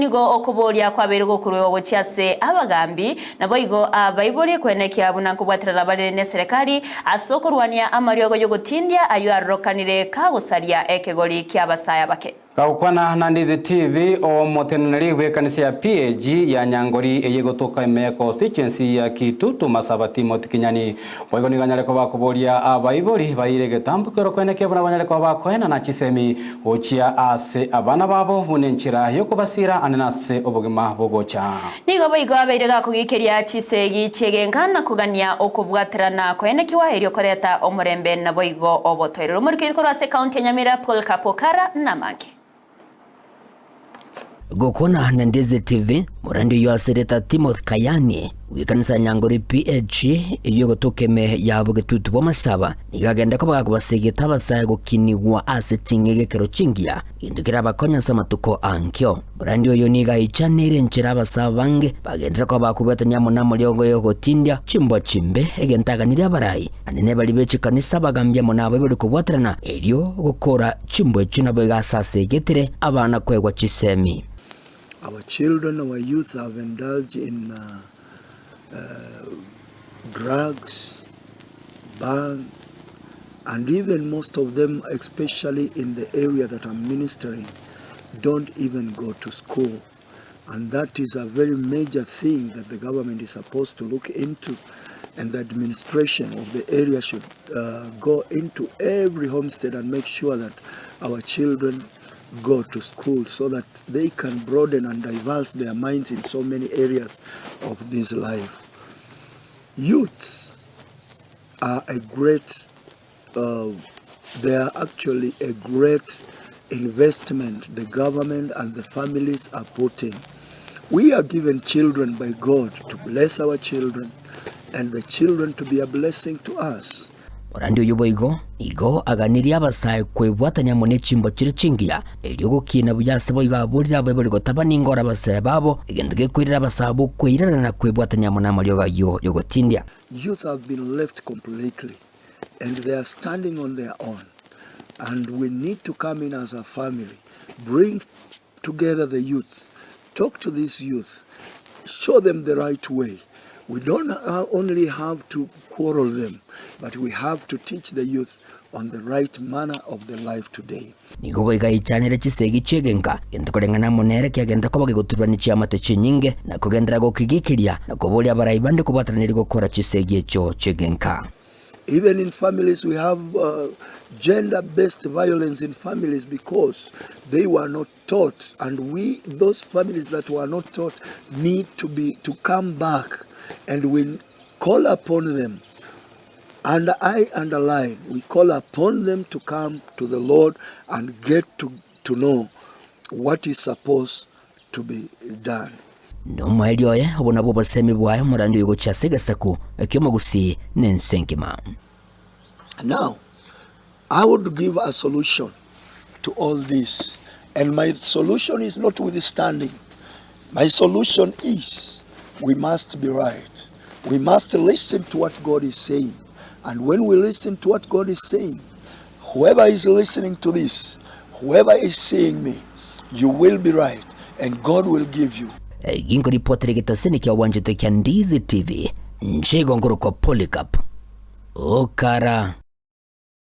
Nigo okoboria kwabeire gokoruegwa gochia ase abagambi, naboigo abaibori koenekia buna nkobwaterana bare neserekari ase okorwania amariogo y'ogotindia ayio arokanire kagosaria ekegori ki'abasae abake. Gagokwana na Ndizi TV, omoteneneri bw'ekanisa ya PAG ya Nyangori eyio egotoka ime ya constituency ya Kitutu Masaba Timothy Kinyani boigo nigo anyare koba akoboria abaibori baire egetambo kero koenekia buna banyare koba bakoenana chisemi gochia ase abana babo buna enchera y'okobasira ande nase obogima bogocha. Nigo boigo abeire gakogikeria chisegi chi'egenka na kogania okobwaterana koenekiwa erio koreta omorembe naboigo obotoereru. Omorikeri korwa ase ekaunti ya Nyamira Paul Kapokara namange. Gokwana na Ndizi TV, morandi oyio ase erieta Timothy Kayani, bw'ekanisa ya Nyangori PAG eyio egotoka ime ya bogetutu bw'amasaba, nigo agenda koba gakobasegeta abasae gokinigwa ase ching'egekero chingiya, gento kerabakonye ase amatuko ankio. Morandi oyo nigo aichaneire enchera abasae abange bagenderere koba bakobwatania amo namoriogo y'ogotindia chimbwa chimbe, egento aganirie abarai, anene baria be chikanisa abagambia amo nabaibori kobwaterana erio gokora Chimbwa echio naboigo ase asegetire abana koegwa chisemi. Our children, our youth have indulged in drugs, bhang, and even most of them, especially in the area that I'm ministering, don't even go to school. And that is a very major thing that the government is supposed to look into and the administration of the area should uh, go into every homestead and make sure that our children go to school so that they can broaden and diverse their minds in so many areas of this life. Youths are a great, uh, they are actually a great investment the government and the families are putting. We are given children by God to bless our children and the children to be a blessing to us. Morandi oyio boigo nigo aganirie abasae kwebwatania amo ne chimbwa chire chingiya, erio gokina buya ase boigo aborire abaibori gotaba ningo ore abasae babo, egento gekoirera abasae abwo kweirana na kwebwatania amo namariogo ayio yogotindia. Youth have been left completely and they are standing on their own and we need to come in as a family, bring together the youth, talk to these youth, show them the right way. We don't only have to quarrel them, but we have to teach the youth on the right manner of the life today. Nigo boigo aichanere chisegi chi'egenka, gento koreng'ana amo nere kiagenda koba gegoturwa ne chiamate chinyinge, na kogenderera gokigikiria, na koboria abarai bande kobwatananeria gokora chisegi echio chi'egenka. Even in families we have gender based violence in families because they were not taught and we those families that were not taught need to be to come back and we call upon them and I underline we call upon them to come to the Lord and get to, to know what is supposed to be done. Nomoerio oye, obwo nabwo obosemi bwaye omorandi oyo gochia ase egesaku ki'omogusii na ense engima. Now, I would give a solution to all this and my solution is not withstanding. My solution is we must be right. We must listen to what God is saying. And when we listen to what God is saying, whoever is listening to this, whoever is seeing me, you will be right and God will give you. Ginko ripotera egetaseni kia wanchete kia Ndizi TV, nchigo nkorokwa Polycarp Okara.